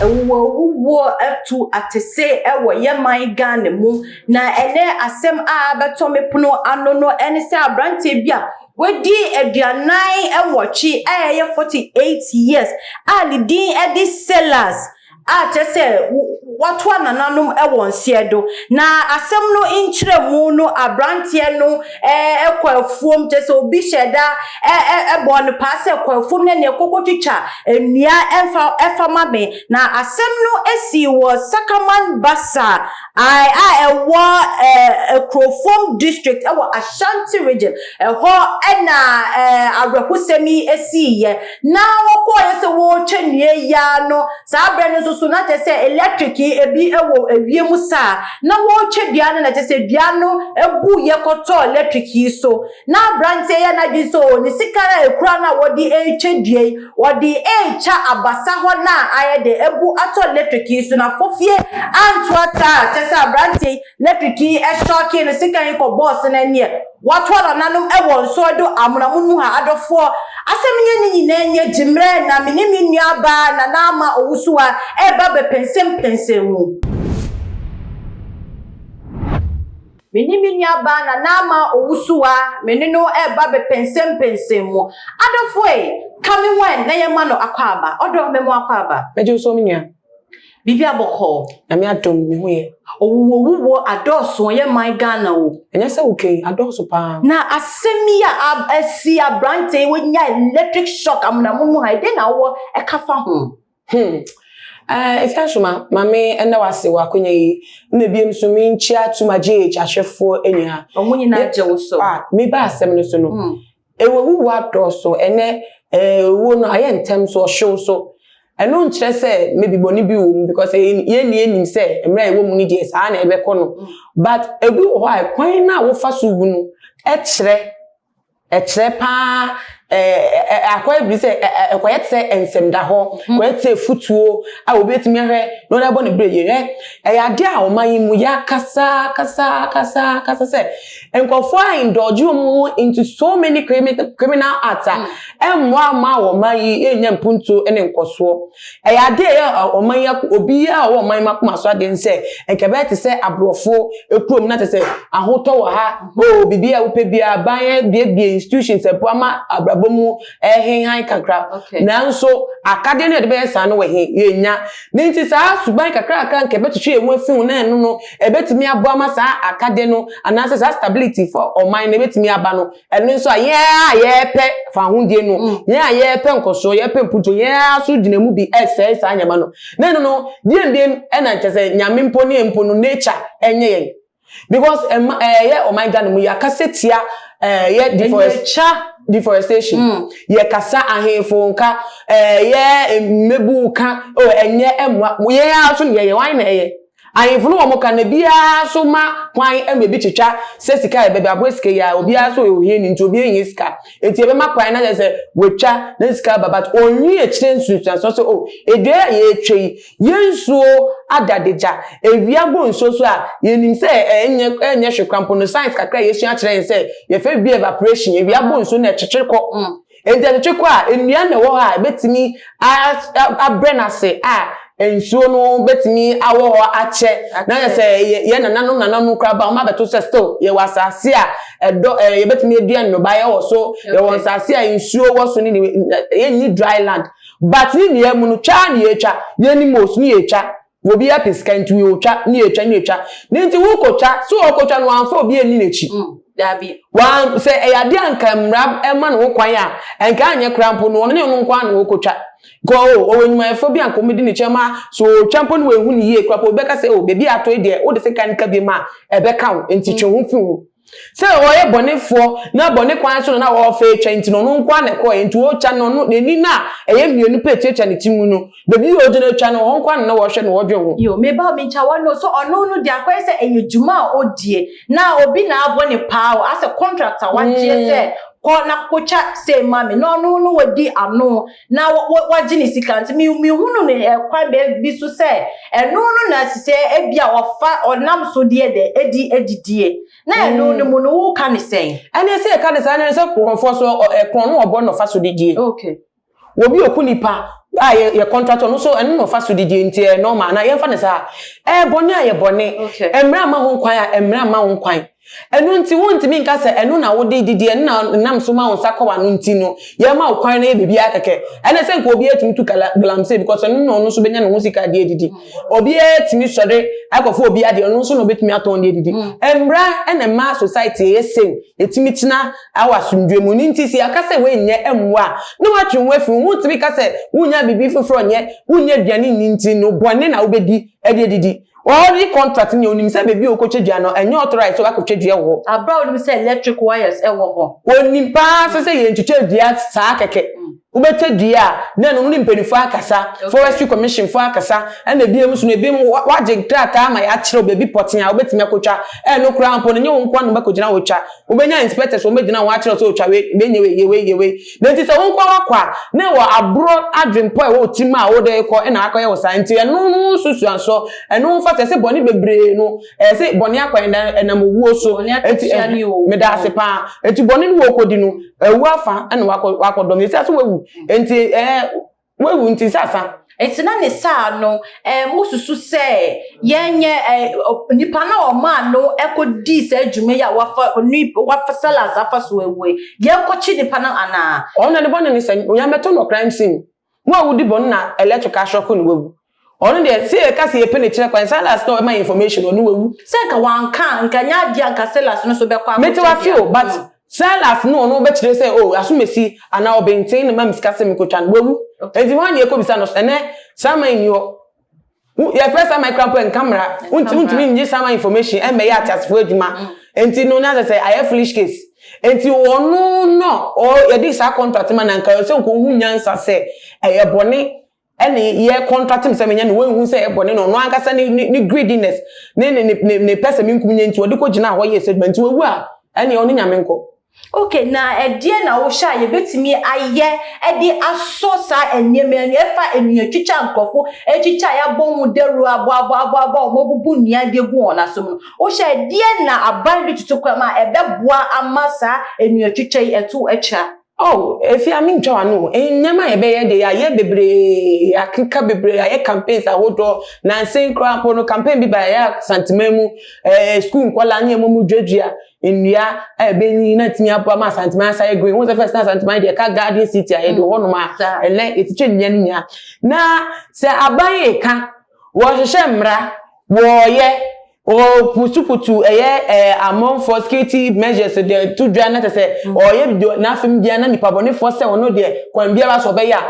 Awuwuo atu atese wɔ yɛ man Ghana mu, na ɛnɛ asɛm a abɛtɔ me pono ano no ne sɛ aberanteɛ bi a wadi 48 a ɛyɛ 48 years a ne din de Silas a kyerɛ sɛ watoa nananom wɔ nseɛ do. Na asɛm no nkyerɛmu no, aberanteɛ no kɔ afuom, kyerɛ sɛ obi hyɛ da bɔɔ no paa sɛ kɔ afuom na neɛ kɔkɔtwitwa nnua ɛmfa ɛfa ma me. Na asɛm no sii wɔ Sakaman Basa a ɛwɔ Kurofom District wɔ Ashanti Region. Ɛhɔ na awerɛhosɛm yi siiɛ. Na wɔkɔeɛ sɛ wɔretwa nnua yi ara no, saa berɛ no nso so na kyerɛ sɛ electric yi ebi wɔ ewiem saa. Na wɔretwa dua no na kyerɛ sɛ dua no buiɛ kɔtɔɔ electric yi so. Na aberanteɛ yi ayɛ n'adwene sɛ oo ne sika a ɛkura no a wɔde retwa dua yi, wɔde retwa abasa hɔ no a ayɛ dɛ abu atɔ electric yi so. Na fofie anto ata a kyerɛ sɛ aberanteɛ yi electric yi shɔɔkee no, sika yi kɔbɔɔ so no ɛnneɛ watoa nananom wɔ nsɔre do amona mu ha. Adɔfoɔ, asɛm nyɛ ne nyinaa nyɛ gyimmerɛ na me ne me nuabaa Nana Ama Owusuwa reba bɛpɛnsɛmpɛnsɛn mu. Me ne me nuabaa Nana Ama Owusuwa, me ne no reba bɛpɛnsɛmpɛnsɛn mu. Adɔfoɔ ei, ka me ho ɛ na yɛmma no akwaaba. Ɔdɔ, mema wo akwaaba. Mɛgye wo so me nua. Biribi abɔkɔɔ. Nyame adom, me ho yɛ. Owuwowuwo adɔɔso yɛ man Ghana o. Ɛnyɛ sɛ wo kei, adɔɔso paa. Na asɛm yi a asi aberanteɛ yi wanya electric shock amonamono mu ha yi, dɛn na wowɔ ɛka fa ho? Efi Asoma, ma me ɛnna wase wɔ akonya yi, na ebiem nso me nkyia Tuma GH ahwɛfoɔ nyinaa. Wɔn nyinaa gye wo so. Ah, me ba asɛm no so no. Ewuwuwu adɔɔso, ɛnɛ ewuo no ayɛ ntɛm so, ɔhyew so. Ɛno nkyerɛ sɛ maybe bɔne bi wɔ mu because yɛn ni yɛnim sɛ mmerɛ a ɛwɔ mu no deɛ saa na ɛbɛkɔ no. But ebi wɔ hɔ a kwan no a wofa so wu no ɛkyerɛ ɛkyerɛ paa, akɔyɛ bi sɛ ɛkɔyɛ te sɛ nsɛmdahɔ, kɔyɛ te sɛ futuo a obi etumi ahwɛ na ɔde abɔ ne bere yie. Hwɛ, ɛyɛ adeɛ a ɔman yi mu yɛakasa kasa kasa kasa sɛ nkurɔfoɔ a indulge wɔn ho into so many criminal acts a ɛmmoa ma ɔman yi ɛnya mpuntuo ne nkɔsoɔ. Ɛyɛ adeɛ a ɛyɛ ɔman yi obiara a ɔwɔ ɔman yi mu akoma so adeɛ sɛ nka ɛbɛyɛ te sɛ aborɔfo kurom na te sɛ ahotɔ wɔ ha o, biribi a wopɛ biara, aban abiebie institutions ɛpo ama abrabɔ mu ɛhenhan kakra. Nanso akadeɛ no yɛde bɛyɛ saa no wɔ he yɛnya ne nti saa suban kakrakra nka ɛbɛtwitwi yɛn ho afi ho na ɛno no ɛbɛtumi aboa ama saa akadeɛ no anaasɛ saa stability for ɔman no ɛbɛtumi aba no. Ɛno nso a yɛn a yɛrepɛ fahodie no, yɛn a yɛrepɛ nkɔsoɔ, yɛrepɛ mpuntuo, yɛn a so gyina mu bi ɛsɛe saa nneɛma no. Na ɛno no deɛ mbiem ɛna nkyɛ sɛ Nyame mpo ne mpo no nature ɛnyɛ yɛn because ɛma ɛyɛ ɔman Ghana mu yɛakasa tia ɛyɛ deforestation, yɛkasa ahemfo nka ɛyɛ mmebu ka o, ɛnyɛ ɛmoa yɛn a so ne yɛyɛ wan na ɛyɛ ahemfo no wɔn ka na biara so ma kwan ɛma ebi twitwa sɛ sika yɛ baabi aboa sika yi a obiara so yɛ ohiani nti obiara nyɛ sika nti ɛbɛma kwan na kyerɛ sɛ wɔatwa na sika ba, but onwi akyire nsunsuanso sɛ o edua a yɛretwa yi, yɛn nsuo adadagya ewia bɔ nsuo so a yɛnim sɛ ɛnyɛ hwɛ krampo no. Science kakra a yɛsua kyerɛ yɛn sɛ yɛfɛ bi evaporation, ewia bɔ nsuo na ɛkyekyere kɔ. Nti ɛkyekyere kɔ a, nnua na ɛwɔ hɔ a ɛbɛtumi abrɛ n'ase a nsuo no bɛtumi awɔ hɔ akyɛ na yɛ sɛ yɛ nananom koraa ba wɔn abɛto sɛ still yɛwɔ asase a ɛdɔ yɛbɛtumi adua nnɔbaeɛ wɔ so, yɛwɔ nsase a nsuo wɔ so ne ne yɛnni dry land. But ne nnua mu no twa ne yɛtwa yɛnim osu ne yɛtwa obi apɛ sika nti yɛtwa ne yɛtwa ne yɛtwa ne nti wokɔtwa so wɔkɔtwa no wɔamfa obi ani n'akyi. Dabi. Wɔn sɛ ɛyɛ adeɛ a nka mmara ɛma ne ho kwan a nka anyɛ koraa mpo no ɔno ne ɔno nko ara na wɔkɔtwa kɔ o. Ɔwɔ nnwumayɛfoɔ bi a nka wɔdi ne kyɛn ma so ɔtwa mpo ne wɔehu ne yie koraa po bɛka sɛ o beebi a atɔ yi deɛ wode sika no ka bi ma a ɛbɛka wo nti twe ho fi ho sɛ ɔyɛ bɔnefoɔ na bɔne kwan so na wɔfɛ atwa nti no ɔno nko ara na ɛkɔɛ nti ɔtwa no ɔno n'ani no a ɛyɛ mmienu pɛ atuatua ne ti mu no beebi a ɔgyina atwa no ɔhɔ nko ara na wɔhwɛ na wɔdwe ho. Yo, meba mi nkyɛn wɔn no so ɔno no de akɔyɛ sɛ ɛyɛ dwuma a ɔdie na obi na abɔ ne paa o asɛ contract a wagyeɛ sɛ kɔ na kɔtwa sɛ ma me na ɔno no wadi ano na wagye ne sika nti mi mihunu ne ɛkwan baabi bi so sɛ ɛno no na sisɛ ebi a ɔfa ɔnam so deɛ dɛ edi edidie na ɛno no mu no woka ne sɛn? Ɛne sɛ ɛka ne saa ne sɛ kurɔfoɔ so ɛkorɔn no ɔbɔ na ɔfa so didie. Obi oku nipa. A yɛ yɛ contract ɔno nso ɛno na ɔfa so didi nti ɛyɛ normal anaa yɛmfa no saa. Ɛyɛ bɔne a yɛ bɔne. Mmara mma ho kwan a mmara mma ho kwan. Ɛno nti wontumi nka sɛ ɛno na wode didi ɛno na nam so ma wo nsa kɔ w'ano nti no yɛma wo kwan na yɛ biribiara kɛkɛ. Ɛne sɛ nka obiara tumi tu galamsey because ɛno na ɔno nso bɛnya ne ho sika de adidi. Obiara tumi sɔre akɔfa obi adeɛ ɔno nso na ɔbɛtumi atɔn de adidi. Mmara na ɛma society yɛ same yɛtumi tena wɔ asomdwoe mu. Ne nti sɛ yɛaka sɛ wei nyɛ mmoa a, na woatwe wo ho afi ho. Wontumi ka sɛ wonnya biribi foforɔ nyɛ, wonnya aduane nni nti no, bɔne na wobɛdi de adidi. Ɔgye contract no deɛ, ɔnim sɛ baabi a ɔrekɔtwa dua no, ɛnyɛ authorized sɛ wakɔtwa dua wɔ hɔ. Aberɛ a wonim sɛ electric wires wɔ hɔ. Ɔnim paa nso sɛ yɛntwitwa dua saa kɛkɛ. Wobɛtwa dua a, na ɛno ne mpanimfoɔ akasa, Forestry Commission foɔ akasa, ɛna ebinom nso no, ebinom wɔagye nkrataa ama yɛakyerɛ wo baabi pɔtee a wobɛtumi akɔtwa. Ɛno koraa mpo no, ɛnyɛ wo nko ara na wobɛkɔgyina hɔ atwa. Wobɛnya inspectors wɔbɛgyina hɔ akyerɛ wo sɛ otwa wei, wei nyɛ wei, yɛ wei, yɛ wei. Na nti sɛ wo nko ara wakɔ a, na ɛwɔ aborɔ adwempɔ a ɛwɔ wo tirim a wode rekɔ na akɔyɛ wo saa. Nti ɛno no nsusuansoɔ, ɛno mfa sɛ, sɛ bɔne bebree no, ɛyɛ sɛ bɔne akwan ɛnam owuo so. Bɔne akatua ne owuo. Meda ase paa. Nti bɔne no wɔkɔdi no, Awu afa na wakɔ wakɔdɔm yɛsi ase wawu nti ɛɛ wawu nti sɛ asa. Nti na ne saa no ɛɛ mo susu sɛ yɛnyɛ ɛɛ nipa na ɔmaa no ɛkɔ dii saa adwuma yi a wafa ni wafa Silas afa so awu yi yɛnkɔ kye nipa no anaa. Ɔno na ne bɔne ne sɛ yɛamɛto no crime scene. Wo a wodi bɔne na electric ashock no wawu. Ɔno deɛ sɛ yɛka sɛ yɛpɛ no kyerɛ kwan Silas na ɔma yɛ information ɔno wawu. Sɛ nka wanka a nka nyɛ adeɛ a nka Silas no nso bɛkɔ akɔkyɛ Mete wase o but Silas no ɔno bɛkyerɛ sɛ oh asomasi anaa ɔbenten na ma me sika sɛ menkɔtwa no wawu. Enti hwan na yɛkɔbisa no ɛnɛ Saman nni hɔ. Wo yɛfrɛ saman koraa mpo ɛnka mmara. Wonti wontumi nnye saman information ɛmmɛyɛ ateasefoɔ adwuma. Enti no na kyerɛ sɛ ayɛ foolish case. Enti ɔno no ɔ yɛde saa contract ma no anka ɛwɔ sɛ nka ɔhu nyansa sɛ ɛyɛ bɔne ɛne yɛ contract me sɛ menyɛ no wanhu sɛ ɛyɛ bɔne na ɔno ankasa ne ne ne greediness ne ne ne ne pɛ sɛ menkum nyɛ nti ɔde kɔgyinaa hɔ yɛɛ sɛ adwuma nti wawu a ɛneɛ ɔne Nyame nkɔ. Ok, na ɛdeɛn na wohwɛ a yɛbɛtumi ayɛ de asɔ saa nneɛma yi ani, ɛfa nnuatwitwa a nkurɔfo atwitwa a yɛabɔ ho dawuro aboaboaboaboa wɔn abubu nnua de agu wɔn asom no? Wohwɛ a ɛdeɛn na aban de tutu kwan mu a ɛbɛboa ama saa nnuatwitwa yi ɛto atwa? Oh, Afia mentwa w'ano o, nneɛma a yɛbɛyɛ deɛ yɛayɛ bebree, yɛakeka bebree, yɛayɛ campaigns ahodoɔ, nansa yi koraa mpo no campaign bi baeɛ a Asanteman mu, ɛɛ sukuu nkwadaa ne wɔn mu duadua nnua a ɛbɛnyin na atumi aboa ma Asanteman asa yɛ green. Wohu sɛ first na Asanteman deɛ ɛka garden city a yɛde hɔnom a ɛnɛ yɛtwitwa nnua no nyinaa. Na sɛ aban reka, wɔhyehyɛ mmara, wɔreyɛ, wɔputuputu ɛyɛ ɛɛ amanfoɔ security measures deɛ to dwa na kyerɛ sɛ ɔreyɛ deɛ n'afam biara na nipa bɔnefoɔ sɛ ɔno deɛ kwan biara so ɔbɛyɛ a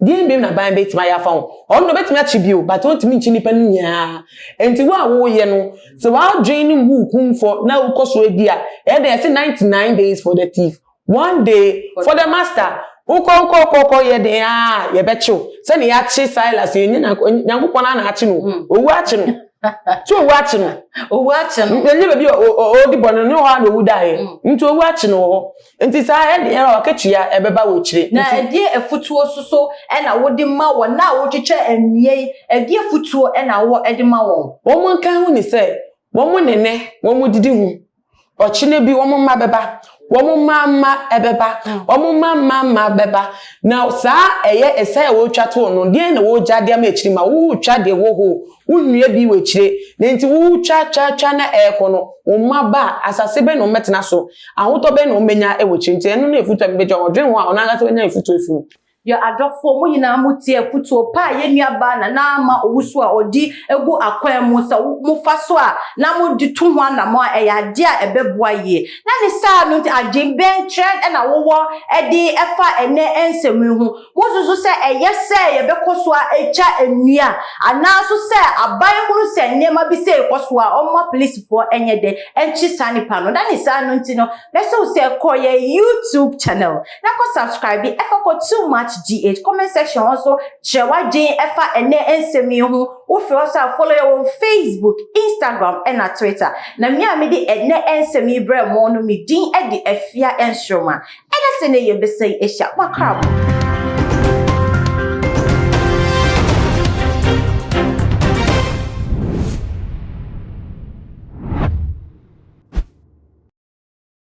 Deɛn bio na aban bɛtumi ayɛ afa ho? Ɔno deɛ ɔbɛtumi akye bio, but ɔntumi nkye nnipa no nyinaa. Enti wo a woreyɛ no, sɛ w'adwene no mmu wo kumfɔ na wokɔ so di a, ɛyɛ dɛn? Yɛse 99 days for the thief, one day for the master. Wokɔ wokɔ wokɔ wokɔ yɛ den ara a, yɛbɛkye wo. Sɛdeɛ yɛakye Silas yi, ɛnyɛ Nyankopɔn ara na akye no o, owu akye no. So owu akye no? Owu akye no. Ɛnyɛ baabi a ɔredi bɔne no, ɛnyɛ hɔ ara na owu daeɛ. Nti owu akye no wɔ hɔ. Nti saa ɛdeɛ ara w'akatua ɛbɛba wɔ akyire. Na ɛdeɛ afutuo nso so na wode ma wɔn a wotwitwa nnua yi, ɛdeɛ afutuo na wowɔ de ma wɔn? Wɔn nka ho ne sɛ, wɔn ne nnɛ wɔn didi ho, ɔkyena bi wɔn mma bɛba, wɔn mma mma ɛbɛba, wɔn mma mma mma bɛba. Na saa ɛyɛ ɛsɛe a wɔretwa toɔ no, deɛn na wɔregya de ama akyiri ma? Woretwa deɛ wɔ hɔ o, wonnua bi wɔ akyire, na enti woretwa twa twa na ɛrekɔ no, wo mma ba a, asase bɛn na wɔbɛtena so? Ahotɔ bɛn na wɔbɛnya wɔ akyire? Nti ɛno ne afotu a mebɛgya wɔn. Ɔdwene ho a, ɔno ankasa bɛnya afotu afiri mu. Yɛ adɔfoɔ, mo nyinaa mo tie afutuo pa a yɛn nua baa Nana Ama Owusu a ɔdi gu akwan mu sɛ mo fa so a na mo de tu ho anamɔn a ɛyɛ adeɛ a ɛbɛboa yie. Na ne saa no nti adwen bɛn kyerɛ na wowɔ de fa ɛnɛ nsɛm yi ho? Mosusu sɛ ɛyɛ sɛ yɛbɛkɔ so atwa nnua anaa nso sɛ aban hunu sɛ nneɛma bi sei rekɔ so a ɔmma polisifoɔ nyɛ dɛ nkye saa nipa no? Na ne saa no nti no, mɛsrɛ wo sɛ kɔ yɛn YouTube channel na kɔ subscribe ɛfa kɔ Too Much GH comment section hɔ nso kyerɛ w'adwene ɛfa ɛnɛ nsɛm yi ho. Wofiri hɔ nso a follow yɛn wɔ Facebook, Instagram ɛna Twitter. Na me a mede ɛnɛ nsɛm yi brɛɛ mo no me din de Afia Nsoroma. Ɛna sɛ ne yɛbɛsɛe ahyia. Makra mo.